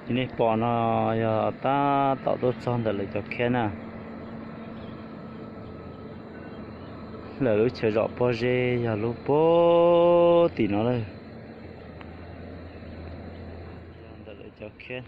Nej pom no yog tab tom tuaj txog ntawm lawv cov khab na. Lawv lub chaw zom pob zeb yog lub puag tim no lawm. Yog ntawm lawv cov khab.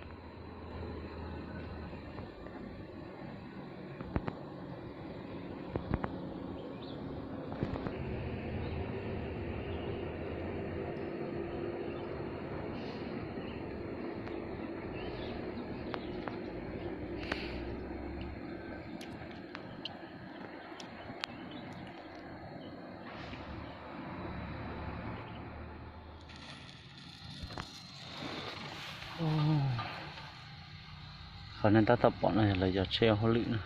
Qhov nej tab tom pom no yog lawv cov tsheb hauj lwm na.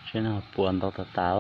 Tsheb no puas ntau tas tas.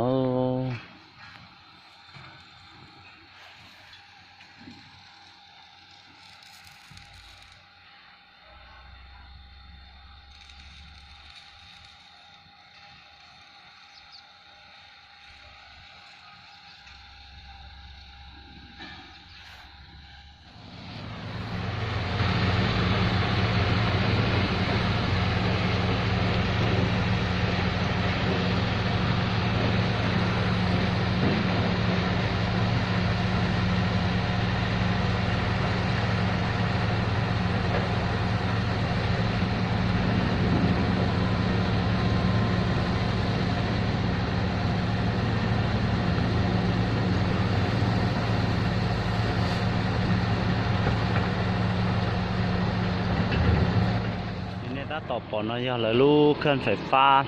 Nej tab tom pom no yog lawv lub khab fais fab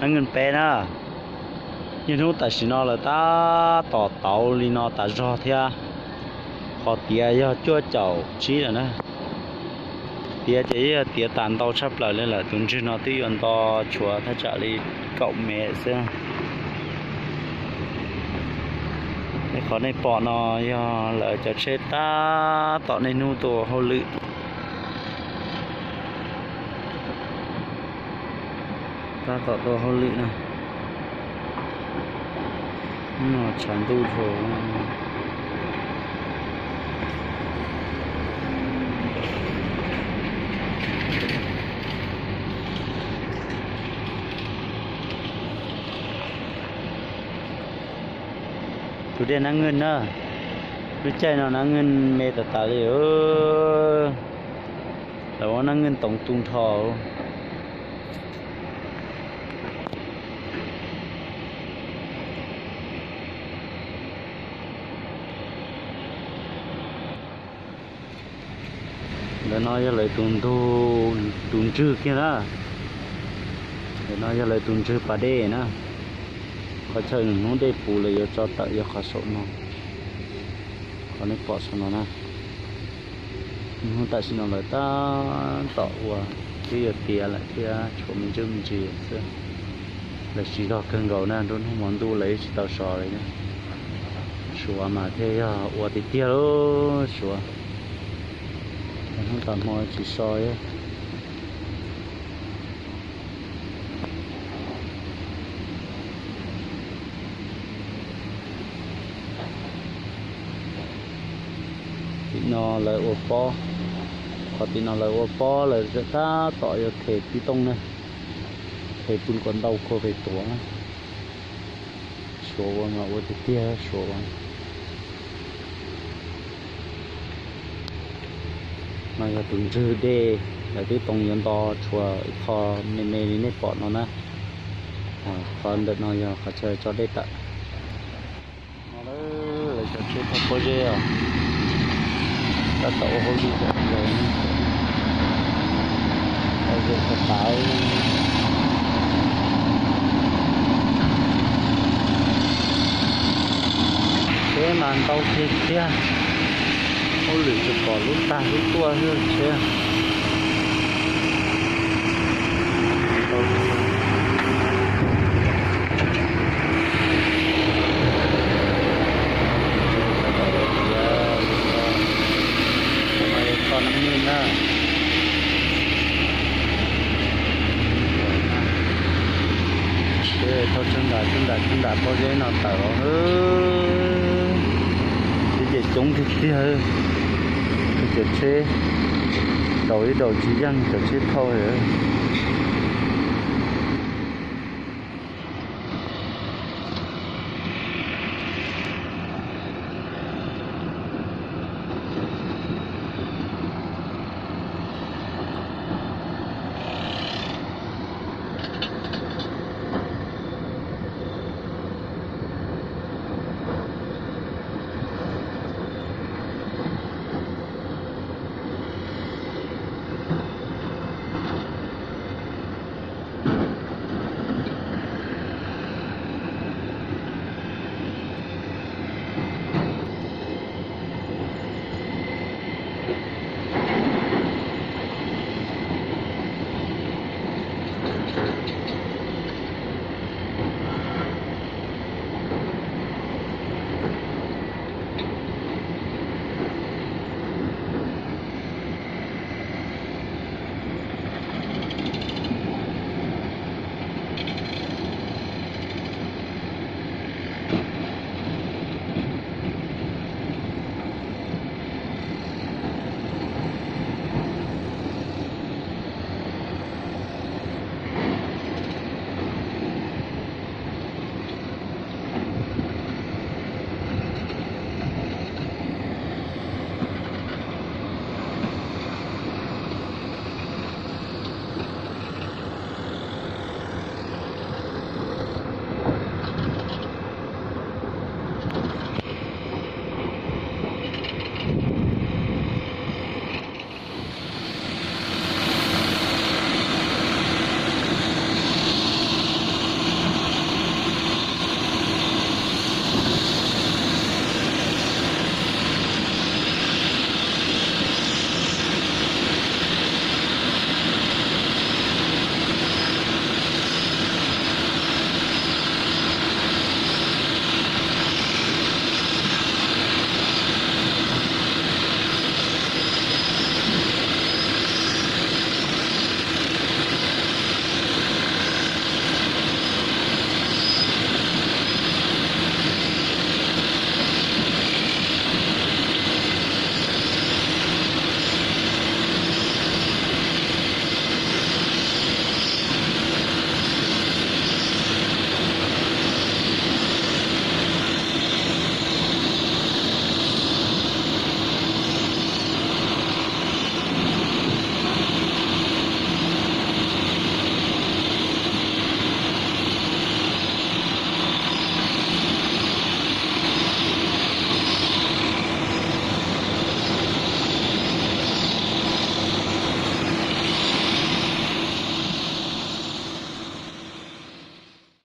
Nab Nkeej peb na. Niaj hnub tam sim no lawv tab tom tauv li no tas zog thiab. Qhov tiav yog cuaj caum tsib lawm na. Tiav ces yeej yog tiav tas ntau tshaj plaws li lawm, tus ntswg no twb yuav nto tshuav thaj tsam li kaum mev xwb. Qhov nej pom no yog lawv cov tsheb tab tom niaj hnub tuaj hauj lwm. Tab tom tuaj hauj lwm na. Hnub no tshav ntuj dhau. Tus dej Nab Nkeej na, lub caij no Nab Nkeej me tas tas li. Lawv ua Nab Nkeej toov tu nrho. Ntawm no yog lawv tus ntug, tus ntswg kiag na. Ntawm no yog lawv tus ntswg pas dej na. Qhov chaw hnub dej puv lawv yuav tso tawm yog qhov saum no. Qhov nej pom saum no na. Hnub tam sim no lawv tab tom ua, twb yuav tiav lawm thiab tshuav me ntsis me ntsis xwb. Lawv siv zog kawg nkaus na, nruab hnub hmo ntuj lawv yeej tsis tau so li na. Suav mas thiaj yog ua tiag tiag lub Suav. Hnub tas hmo tsis so. Tim no lawv ua pob, qhov tim no lawv ua pob lawv tab tom yuav them tib tooj na, them pw kom ntau kua pem tuav. Suav ua mas ua tiag tiag Suav ua. No yog tus ntswg dej, lawv twb toov yuav nto tshuav ib qho me me li nej pom no na. Qhov ntawm no yog qhov chaw tso dej tawm. No lawv cov tsheb thauj pob zeb os, tab tom ua hauj lwm ntawd, ua zem tas tas. Tsheb mas ntau tiag tiag, hauj lwm tsuas pom lub tag lub tuaj xwb tsheb. Kho Nab Nkeej na. Thauj tsawg nram tsawg nram tsawg nram pob zeb no tawm los, tsheb ces coob tiag tiag. Cov tsheb Daus ib daus tsis yeej cov tsiaj thauj lawm.